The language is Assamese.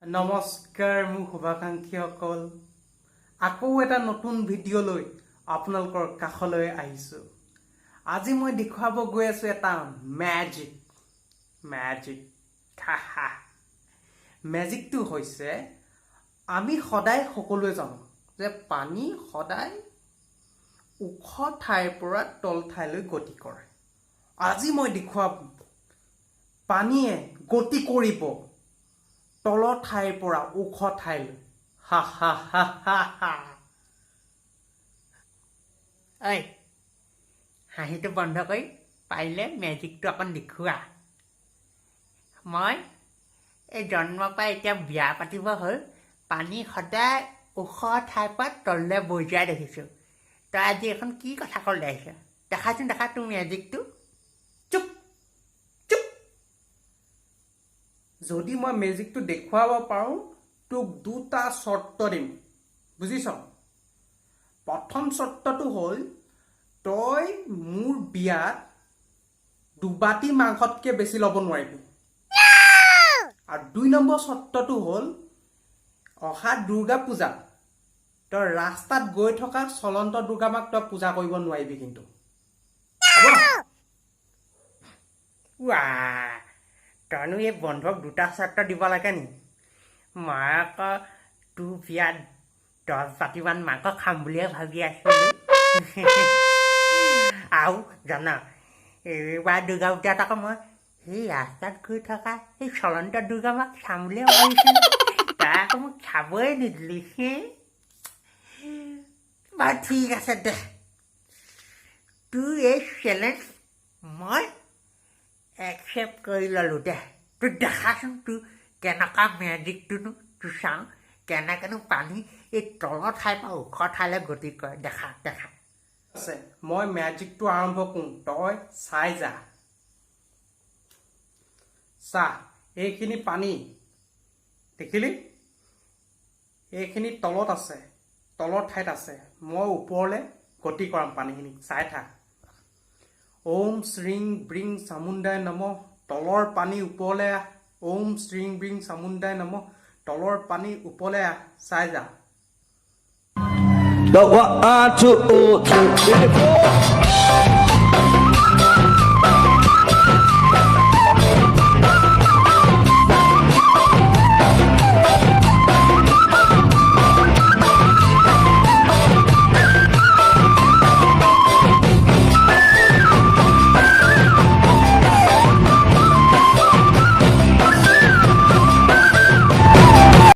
নমস্কাৰ মোৰ শুভাকাংক্ষীসকল, আকৌ এটা নতুন ভিডিঅ' লৈ আপোনালোকৰ কাষলৈ আহিছোঁ। আজি মই দেখুৱাব গৈ আছোঁ এটা মেজিক। মেজিক, হা, মেজিকটো হৈছে, আমি সদায় সকলোৱে জানো যে পানী সদায় ওখ ঠাইৰ পৰা তল ঠাইলৈ গতি কৰে। আজি মই দেখুৱাম পানীয়ে গতি কৰিব তলৰ ঠাইৰ পৰা ওখ ঠাইলৈ। হা হা হা হা হা। ঐ, হাঁহিটো বন্ধ কৰি পাৰিলে মেজিকটো অকণ দেখুওৱা। মই এই জন্মৰ পৰা এতিয়া বিয়া পাতিব হ'ল, পানী সদায় ওখ ঠাইৰ পৰা তললৈ বৈ যোৱাই দেখিছোঁ। তই আজি এখন কি কথা ক'বলৈ আহিছ? দেখাচোন, দেখা তোৰ মেজিকটো। চুপ চুপ। যদি মই মেজিকটো দেখুৱাব পাৰোঁ, তোক দুটা চৰ্ত দিম, বুজিছ? প্ৰথম চৰ্তটো হ'ল, তই মোৰ বিয়াত দুবাটি মাংসতকৈ বেছি ল'ব নোৱাৰিবি। আৰু 2 নম্বৰ চৰ্তটো হ'ল, অহা দুৰ্গা পূজাত তই ৰাস্তাত গৈ থকা চলন্ত দুৰ্গা মাক তই পূজা কৰিব নোৱাৰিবি কিন্তু, হ'ব? ৱা, তইনো এই বন্ধুক দুটা চৰ্ত দিব লাগে নি? মই আকৌ তোৰ বিয়াত 10 বাটিমান মাংস খাম বুলিয়ে ভাবি আছিলোঁ। আৰু জান, এইবাৰ দুৰ্গা পূজাত আকৌ মই সেই ৰাস্তাত গৈ থকা সেই চলন্ত দুৰ্গা মাক চাম বুলিয়ে ভাবিছিলোঁ। তই আকৌ মোক চাবই নিদিলি। হে, বাৰু ঠিক আছে দে, তোৰ এই চেলেঞ্জ মই একচেপ্ট কৰি ল'লোঁ দে। তোৰ দেখাচোন, তোৰ কেনেকুৱা মেজিকটোনো তোৰ চাওঁ। কেনেকেনো পানী এই তলৰ ঠাইৰ পৰা ওখ ঠাইলৈ গতি কৰে, দেখা, দেখা। আছে, মই মেজিকটো আৰম্ভ কৰোঁ, তই চাই যা। চা, এইখিনি পানী দেখিলি? এইখিনি তলত আছে, তলৰ ঠাইত আছে। মই ওপৰলৈ গতি কৰাম পানীখিনি, চাই থাক। ওম শ্ৰীং ব্ৰিং চামুণ্ডাই নম, তলৰ পানী ওপৰলৈ আহ। ওম শ্ৰীং ব্ৰিং চামুণ্ডাই নম, তলৰ পানী ওপৰলৈ আহ, চাই যা। The one, two, three, four.